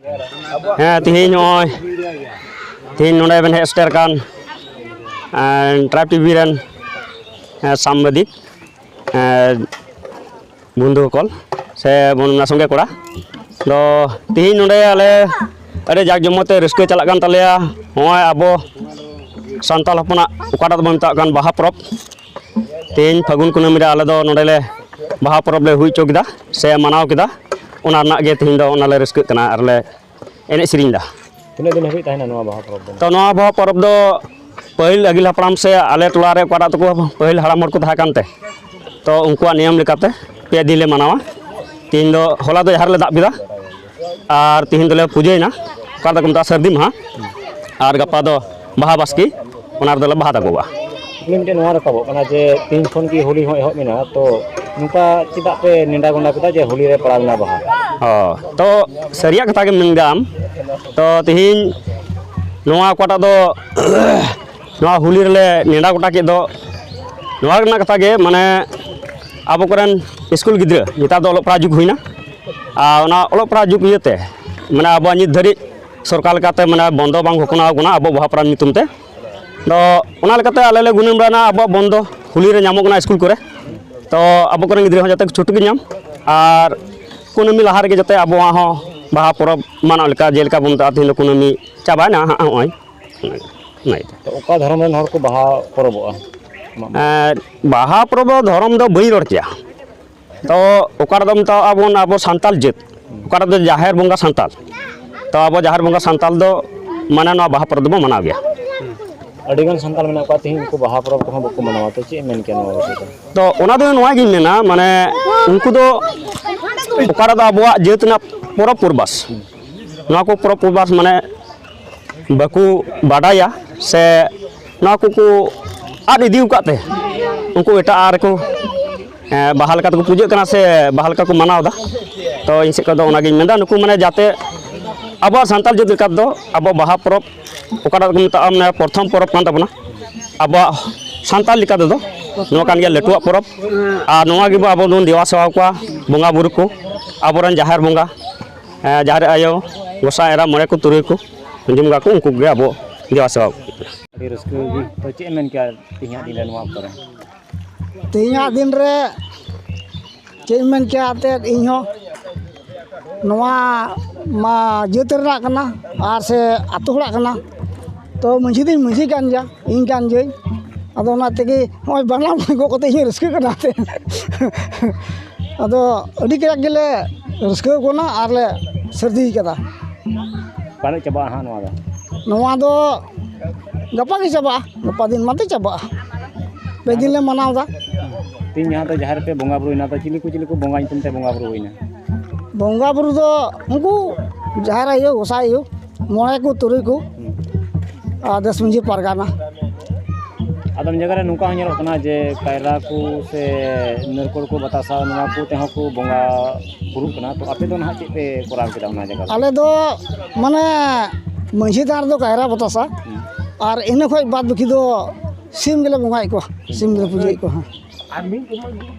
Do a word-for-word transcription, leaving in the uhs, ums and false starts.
ᱦᱮᱸ, ᱛᱮᱦᱮᱧ ᱱᱚᱜᱼᱚᱭ, ᱛᱮᱦᱮᱧ ᱱᱚᱰᱮ ᱵᱮᱱ ᱦᱮᱡ ᱥᱮᱴᱮᱨ ᱟᱠᱟᱱ, ᱮᱸ, ᱴᱨᱟᱭᱤᱵᱽ ᱴᱤᱵᱷᱤ ᱨᱮᱱ, ᱮᱸ, ᱥᱟᱢᱵᱟᱫᱤᱠ, ᱮᱸ, ᱵᱚᱱᱫᱷᱩ ᱦᱚᱠᱚᱞ ᱥᱮ ᱵᱚᱱ ᱥᱚᱸᱜᱮ ᱠᱚᱲᱟ ᱫᱚ, ᱛᱮᱦᱮᱧ ᱱᱚᱰᱮ ᱟᱞᱮ ᱟᱹᱰᱤ ᱡᱟᱠ ᱡᱚᱢᱚᱠ ᱛᱮ ᱨᱟᱹᱥᱠᱟᱹ ᱪᱟᱞᱟᱜ ᱠᱟᱱ ᱛᱟᱞᱮᱭᱟ᱾ ᱱᱚᱜᱼᱚᱭ ᱟᱵᱚ ᱥᱟᱱᱛᱟᱲ ᱦᱚᱯᱚᱱᱟᱜ ᱚᱠᱟᱴᱟᱜ ᱫᱚᱵᱚᱱ ᱢᱮᱛᱟᱜ ᱠᱟᱱ ᱵᱟᱦᱟ ᱯᱚᱨᱚᱵᱽ, ᱛᱮᱦᱮᱧ ᱯᱷᱟᱹᱜᱩᱱ ᱠᱩᱱᱟᱹᱢᱤ ᱨᱮ ᱟᱞᱮ ᱫᱚ ᱱᱚᱰᱮ ᱞᱮ ᱵᱟᱦᱟ ᱯᱚᱨᱚᱵᱽ ᱞᱮ ᱦᱩᱭ ᱦᱚᱪᱚ ᱠᱮᱫᱟ ᱥᱮ ᱢᱟᱱᱟᱣ ᱠᱮᱫᱟ᱾ ᱚᱱᱟ ᱨᱮᱱᱟᱜ ᱜᱮ ᱛᱮᱦᱮᱧ ᱫᱚ ᱚᱱᱟ ᱞᱮ ᱨᱟᱹᱥᱠᱟᱹᱜ ᱠᱟᱱᱟ ᱟᱨ ᱞᱮ ᱮᱱᱮᱡ ᱥᱮᱨᱮᱧ ᱮᱫᱟ᱾ ᱛᱤᱱᱟᱹᱜ ᱫᱤᱱ ᱦᱟᱹᱵᱤᱡ ᱛᱟᱦᱮᱱᱟ ᱱᱚᱣᱟ ᱵᱟᱦᱟ ᱯᱚᱨᱚᱵᱽ ᱫᱚ? ᱛᱚ, ᱱᱚᱣᱟ ᱵᱟᱦᱟ ᱯᱚᱨᱚᱵᱽ ᱫᱚ ᱯᱟᱹᱦᱤᱞ ᱟᱹᱜᱤᱞ ᱦᱟᱯᱲᱟᱢ ᱥᱮ ᱟᱞᱮ ᱴᱚᱞᱟ ᱨᱮ ᱚᱠᱟᱴᱟᱜ ᱛᱟᱠᱚ ᱯᱟᱹᱦᱤᱞ ᱦᱟᱲᱟᱢ ᱦᱚᱲ ᱠᱚ ᱛᱟᱦᱮᱸ ᱠᱟᱱᱛᱮ, ᱛᱚ, ᱩᱱᱠᱩᱣᱟᱜ ᱱᱤᱭᱚᱢ ᱞᱮᱠᱟᱛᱮ ᱯᱮ ᱫᱤᱱ ᱞᱮ ᱢᱟᱱᱟᱣᱟ᱾ ᱛᱮᱦᱮᱧ ᱫᱚ, ᱦᱚᱞᱟ ᱫᱚ ᱡᱟᱦᱮᱨ ᱨᱮᱞᱮ ᱫᱟᱵ ᱠᱮᱫᱟ ᱟᱨ ᱛᱮᱦᱮᱧ ᱫᱚᱞᱮ ᱯᱩᱡᱟᱹᱭᱮᱱᱟ, ᱚᱠᱟ ᱫᱚᱠᱚ ᱢᱮᱛᱟᱜᱼᱟ ᱥᱟᱹᱨᱫᱤ ᱢᱟᱦᱟ, ᱟᱨ ᱜᱟᱯᱟ ᱫᱚ ᱵᱟᱦᱟ ᱵᱟᱥᱠᱮ, ᱚᱱᱟ ᱨᱮᱫᱚᱞᱮ ᱵᱟᱦᱟ ᱫᱟᱜᱚᱜᱼᱟ᱾ ᱠᱩᱠᱞᱤ ᱢᱤᱫᱴᱮᱱ ᱱᱚᱣᱟ ᱨᱟᱠᱟᱵᱚᱜ ᱠᱟᱱᱟ ᱡᱮ ᱛᱮᱦᱮᱧ ᱠᱷᱚᱱ ᱜᱮ ᱦᱳᱞᱤ ᱦᱚᱸ ᱮᱦᱚᱵ ᱮᱱᱟ, ᱛᱚ ᱱᱚᱝᱠᱟ ᱪᱮᱫᱟᱜ ᱯᱮ ᱱᱮᱰᱟ ᱜᱚᱸᱰᱟ ᱠᱮᱫᱟ ᱡᱮ ᱦᱳᱞᱤ ᱨᱮ ᱯᱟᱲᱟᱣ ᱮᱱᱟ ᱵᱟᱦᱟ? ᱚ, ᱛᱚ ᱥᱟᱹᱨᱤᱭᱟᱜ ᱠᱟᱛᱷᱟ ᱜᱮᱢ ᱢᱮᱱ ᱫᱟᱢ᱾ ᱛᱚ ᱛᱮᱦᱮᱧ ᱱᱚᱣᱟ ᱚᱠᱟᱴᱟᱜ ᱫᱚ ᱱᱚᱣᱟ ᱦᱳᱞᱤ ᱨᱮᱞᱮ ᱱᱮᱰᱟ ᱜᱚᱴᱟ ᱠᱮᱫ ᱫᱚ, ᱱᱚᱣᱟ ᱨᱮᱱᱟᱜ ᱠᱟᱛᱷᱟ ᱜᱮ, ᱢᱟᱱᱮ, ᱟᱵᱚ ᱠᱚᱨᱮᱱ ᱥᱠᱩᱞ ᱜᱤᱫᱽᱨᱟᱹ, ᱱᱮᱛᱟᱨ ᱫᱚ ᱚᱞᱚᱜ ᱯᱟᱲᱦᱟᱜ ᱡᱩᱜᱽ ᱦᱩᱭᱱᱟ, ᱟᱨ ᱚᱱᱟ ᱚᱞᱚᱜ ᱯᱟᱲᱦᱟᱜ ᱡᱩᱜᱽ ᱤᱭᱟᱹᱛᱮ, ᱢᱟᱱᱮ, ᱟᱵᱚᱣᱟᱜ ᱱᱤᱛ ᱫᱷᱟᱹᱨᱤᱡ ᱥᱚᱨᱠᱟᱨ ᱞᱮᱠᱟᱛᱮ, ᱢᱟᱱᱮ, ᱵᱚᱱᱫᱚ ᱵᱟᱝ ᱜᱷᱳᱥᱚᱱᱟ ᱟᱠᱟᱱᱟ ᱟᱵᱚ ᱵᱟᱦᱟ ᱯᱚᱨᱚᱵᱽ ᱧᱩᱛᱩᱢ ᱛᱮ᱾ ᱛᱚ, ᱚᱱᱟ ᱞᱮᱠᱟᱛᱮ ᱟᱞᱮ ᱞᱮ ᱜᱩᱱᱟᱹᱱ ᱵᱟᱲᱟᱭᱱᱟ ᱟᱵᱚᱣᱟᱜ ᱵᱚᱱᱫᱚ ᱦᱳᱞᱤ ᱨᱮ ᱧᱟᱢᱚᱜ ᱠᱟᱱᱟ ᱥᱠᱩᱞ ᱠᱚᱨᱮ, ᱛᱚ, ᱟᱵᱚ ᱠᱚᱨᱮᱱ ᱜᱤᱫᱽᱨᱟᱹ ᱦᱚᱸ ᱡᱟᱛᱮ ᱪᱷᱩᱴᱤ ᱠᱚ ᱧᱟᱢ, ᱟᱨ ᱠᱩᱱᱟᱹᱢᱤ ᱞᱟᱦᱟ ᱨᱮᱜᱮ ᱡᱟᱛᱮ ᱟᱵᱚᱣᱟᱜ ᱦᱚᱸ ᱵᱟᱦᱟ ᱯᱚᱨᱚᱵᱽ ᱢᱟᱱᱟᱣ ᱞᱮᱠᱟ, ᱡᱮᱞᱮᱠᱟ ᱵᱚᱱ ᱢᱮᱛᱟᱜᱼᱟ, ᱛᱮᱦᱮᱧ ᱫᱚ ᱠᱩᱱᱟᱹᱢᱤ ᱪᱟᱵᱟᱭᱮᱱᱟ ᱦᱟᱸᱜ, ᱱᱚᱜᱼᱚᱭ᱾ ᱚᱱᱟ ᱤᱭᱟᱹᱛᱮ᱾ ᱛᱚ, ᱚᱠᱟ ᱫᱷᱚᱨᱚᱢ ᱨᱮᱱ ᱦᱚᱲ ᱠᱚ ᱵᱟᱦᱟ ᱯᱚᱨᱚᱵᱚᱜᱼᱟ? ᱮᱸ, ᱵᱟᱦᱟ ᱯᱚᱨᱚᱵᱽ ᱫᱚ ᱫᱷᱚᱨᱚᱢ ᱫᱚ ᱵᱟᱹᱧ ᱨᱚᱲ ᱠᱮᱭᱟ᱾ ᱛᱚ, ᱚᱠᱟ ᱨᱮᱫᱚ ᱢᱮᱛᱟᱣᱟᱜᱼᱟ ᱵᱚᱱ ᱟᱵᱚ ᱥᱟᱱᱛᱟᱞ ᱡᱟᱹᱛ, ᱚᱠᱟ ᱨᱮᱫᱚ ᱡᱟᱦᱮᱨ ᱵᱚᱸᱜᱟ ᱥᱟᱱᱛᱟᱞ᱾ ᱛᱚ, ᱟᱵᱚ ᱡᱟᱦᱮᱨ ᱵᱚᱸᱜᱟ ᱥᱟᱱᱛᱟᱞ ᱫᱚ, ᱢᱟᱱᱮ, ᱱᱚᱣᱟ ᱵᱟᱦᱟ ᱯᱚᱨᱚᱵᱽ ᱫᱚᱵᱚᱱ ᱢᱟᱱᱟᱣ ᱜᱮᱭᱟ᱾ ᱟᱹᱰᱤᱜᱟᱱ ᱥᱟᱱᱛᱟᱲ ᱢᱮᱱᱟᱜ ᱠᱚᱣᱟ, ᱛᱮᱦᱮᱧ ᱩᱱᱠᱩ ᱵᱟᱦᱟ ᱯᱚᱨᱚᱵᱽ ᱠᱚᱦᱚᱸ ᱵᱟᱠᱚ ᱢᱟᱱᱟᱣᱟ, ᱛᱚ ᱪᱮᱫ ᱮᱢ ᱢᱮᱱ ᱠᱮᱭᱟ ᱱᱚᱣᱟ ᱵᱤᱥᱚᱭ ᱛᱮ? ᱛᱚ, ᱚᱱᱟ ᱫᱚ ᱱᱚᱣᱟ ᱜᱤᱧ ᱢᱮᱱᱟ, ᱢᱟᱱᱮ, ᱩᱱᱠᱩ ᱫᱚ ᱚᱠᱟ ᱨᱮᱫᱚ ᱟᱵᱚᱣᱟᱜ ᱡᱟᱹᱛ ᱨᱮᱱᱟᱜ ᱯᱚᱨᱚᱵᱽ ᱯᱚᱨᱵᱟᱥ, ᱱᱚᱣᱟ ᱠᱚ ᱯᱚᱨᱚᱵᱽ ᱯᱚᱨᱵᱟᱥ, ᱢᱟᱱᱮ, ᱵᱟᱠᱚ ᱵᱟᱰᱟᱭᱟ ᱥᱮ ᱱᱚᱣᱟ ᱠᱚᱠᱚ ᱟᱫ ᱤᱫᱤ ᱟᱠᱟᱫ ᱛᱮ ᱩᱱᱠᱩ ᱮᱴᱟᱜ ᱨᱮᱠᱚ, ᱮᱸ, ᱵᱟᱦᱟ ᱞᱮᱠᱟ ᱛᱮᱠᱚ ᱯᱩᱡᱟᱹᱜ ᱠᱟᱱᱟ ᱥᱮ ᱵᱟᱦᱟ ᱞᱮᱠᱟ ᱠᱚ ᱢᱟᱱᱟᱣ ᱮᱫᱟ᱾ ᱛᱚ, ᱤᱧ ᱥᱮᱫ ᱠᱷᱚᱱ ᱫᱚ ᱚᱱᱟᱜᱤᱧ ᱢᱮᱱᱫᱟ, ᱱᱩᱠᱩ, ᱢᱟᱱᱮ, ᱡᱟᱛᱮ ᱟᱵᱚᱣᱟᱜ ᱥᱟᱱᱛᱟᱲ ᱡᱟᱹᱛ ᱞᱮᱠᱟ ᱛᱮᱫᱚ ᱟᱵᱚ ᱵᱟᱦᱟ ᱯᱚᱨᱚᱵᱽ ᱚᱠᱟᱴᱟᱜ ᱫᱚᱠᱚ ᱢᱮᱛᱟᱜᱼᱟ, ᱢᱟᱱᱮ, ᱯᱨᱚᱛᱷᱚᱢ ᱯᱚᱨᱚᱵᱽ ᱠᱟᱱ ᱛᱟᱵᱚᱱᱟ ᱟᱵᱚᱣᱟᱜ ᱥᱟᱱᱛᱟᱲ ᱞᱮᱠᱟ ᱛᱮᱫᱚ, ᱱᱚᱣᱟ ᱠᱟᱱ ᱜᱮᱭᱟ ᱞᱟᱹᱴᱩᱣᱟᱜ ᱯᱚᱨᱚᱵᱽ᱾ ᱟᱨ ᱱᱚᱣᱟ ᱜᱮᱵᱚ ᱟᱵᱚ ᱵᱚᱱ ᱫᱮᱵᱟ ᱥᱮᱵᱟ ᱠᱚᱣᱟ, ᱵᱚᱸᱜᱟ ᱵᱩᱨᱩ ᱠᱚ, ᱟᱵᱚᱨᱮᱱ ᱡᱟᱦᱮᱨ ᱵᱚᱸᱜᱟ, ᱮᱸ, ᱡᱟᱦᱮᱨ ᱟᱭᱳ, ᱜᱚᱸᱥᱟᱭ ᱮᱨᱟ ᱢᱚᱬᱮ ᱠᱚ ᱛᱩᱨᱩᱭ ᱠᱚ ᱟᱸᱡᱚᱢ ᱠᱟᱜ ᱠᱚ, ᱩᱱᱠᱩ ᱜᱮ ᱟᱵᱚ ᱫᱮᱵᱟ ᱥᱮᱵᱟ ᱠᱚ ᱠᱟᱱᱟ᱾ ᱟᱹᱰᱤ ᱨᱟᱹᱥᱠᱟᱹ ᱜᱮ᱾ ᱛᱚ ᱪᱮᱫ ᱮᱢ ᱢᱮᱱ ᱠᱮᱭᱟ ᱛᱮᱦᱮᱧᱟᱜ ᱫᱤᱱ ᱨᱮ ᱱᱚᱣᱟ ᱚᱠᱛᱚ ᱨᱮ? ᱛᱮᱦᱮᱧᱟᱜ ᱫᱤᱱ ᱨᱮ ᱪᱮᱫ ᱤᱧ ᱢᱮᱱ ᱠᱮᱭᱟ ᱮᱱᱛᱮᱫ, ᱤᱧ ᱦᱚᱸ ᱱᱚᱣᱟ ᱢᱟ ᱡᱟᱹᱛ ᱨᱮᱱᱟᱜ ᱠᱟᱱᱟ ᱟᱨ ᱥᱮ ᱟᱛᱳ ᱦᱚᱲᱟᱜ ᱠᱟᱱᱟ᱾ ᱛᱚ ᱢᱟᱺᱡᱷᱤ ᱫᱚᱧ ᱢᱟᱺᱡᱷᱤ ᱠᱟᱱ ᱜᱮᱭᱟ, ᱤᱧ ᱠᱟᱱ ᱜᱤᱭᱟᱹᱧ᱾ ᱟᱫᱚ ᱚᱱᱟ ᱛᱮᱜᱮ ᱱᱚᱜᱼᱚᱭ ᱵᱟᱱᱟᱢ ᱜᱚᱜ ᱠᱟᱛᱮ ᱤᱧ ᱨᱟᱹᱥᱠᱟᱹᱜ ᱠᱟᱱᱟ ᱮᱱᱛᱮᱫ᱾ ᱟᱫᱚ ᱟᱹᱰᱤ ᱠᱟᱡᱟᱠ ᱜᱮᱞᱮ ᱨᱟᱹᱥᱠᱟᱹ ᱠᱟᱱᱟ ᱟᱨ ᱞᱮ ᱥᱟᱹᱨᱫᱤ ᱠᱟᱫᱟ᱾ ᱯᱟᱞᱮ ᱪᱟᱵᱟᱜᱼᱟ ᱦᱟᱸᱜ ᱱᱚᱣᱟ ᱫᱚ? ᱱᱚᱣᱟ ᱫᱚ ᱜᱟᱯᱟ ᱜᱮ ᱪᱟᱵᱟᱜᱼᱟ, ᱜᱟᱯᱟ ᱫᱤᱱ ᱢᱟᱛᱚ ᱪᱟᱵᱟᱜᱼᱟ, ᱯᱮ ᱫᱤᱱ ᱞᱮ ᱢᱟᱱᱟᱣ ᱮᱫᱟ᱾ ᱛᱮᱦᱮᱧ ᱡᱟᱦᱟᱸ ᱫᱚ ᱡᱟᱦᱮᱨ ᱨᱮᱯᱮ ᱵᱚᱸᱜᱟ ᱵᱩᱨᱩᱭᱮᱱᱟ, ᱛᱚ ᱪᱤᱞᱤ ᱠᱚ ᱪᱤᱞᱤ ᱠᱚ ᱵᱚᱸᱜᱟ ᱧᱩᱛᱩᱢ ᱛᱮ ᱵᱚᱸᱜᱟ ᱵᱩᱨᱩ ᱦᱩᱭᱱᱟ? ᱵᱚᱸᱜᱟ ᱵᱩᱨᱩ ᱫᱚ ᱩᱱᱠᱩ ᱡᱟᱦᱮᱨ ᱟᱭᱳ, ᱜᱚᱸᱥᱟᱭ ᱟᱭᱳ, ᱢᱚᱬᱮ ᱠᱚ ᱛᱩᱨᱩᱭ ᱠᱚ, ᱦᱩᱸ᱾ ᱟᱨ ᱫᱮᱥ ᱢᱟᱺᱡᱷᱤ ᱯᱟᱨᱜᱟᱱᱟ᱾ ᱟᱫᱚᱢ ᱡᱟᱭᱜᱟ ᱨᱮ ᱱᱚᱝᱠᱟ ᱦᱚᱸ ᱧᱮᱞᱚᱜ ᱠᱟᱱᱟ ᱡᱮ ᱠᱟᱭᱨᱟ ᱠᱚ ᱥᱮ ᱱᱟᱹᱨᱠᱳᱞ ᱠᱚ ᱵᱟᱛᱟᱥᱟ, ᱱᱚᱣᱟ ᱠᱚ ᱛᱮᱦᱚᱸ ᱠᱚ ᱵᱚᱸᱜᱟ ᱵᱩᱨᱩᱜ ᱠᱟᱱᱟ᱾ ᱛᱚ ᱟᱯᱮ ᱫᱚ ᱱᱟᱦᱟᱜ ᱪᱮᱫ ᱯᱮ ᱠᱚᱨᱟᱣ ᱠᱮᱫᱟ ᱚᱱᱟ ᱡᱟᱭᱜᱟ ᱨᱮ? ᱟᱞᱮ ᱫᱚ ᱢᱟᱱᱮ ᱢᱟᱺᱡᱷᱤ ᱛᱷᱟᱱ ᱨᱮᱫᱚ ᱠᱟᱭᱨᱟ ᱵᱟᱛᱟᱥᱟ, ᱦᱩᱸ᱾ ᱟᱨ ᱤᱱᱟᱹ ᱠᱷᱚᱡ ᱵᱟᱫ ᱵᱟᱹᱠᱤ ᱫᱚ ᱥᱤᱢ ᱜᱮᱞᱮ ᱵᱚᱸᱜᱟᱭᱮᱫ ᱠᱚᱣᱟ, ᱥᱤᱢ ᱜᱮᱞᱮ ᱯᱩᱡᱟᱹᱭᱮᱫ ᱠᱚᱣᱟ᱾ ᱦᱮᱸ᱾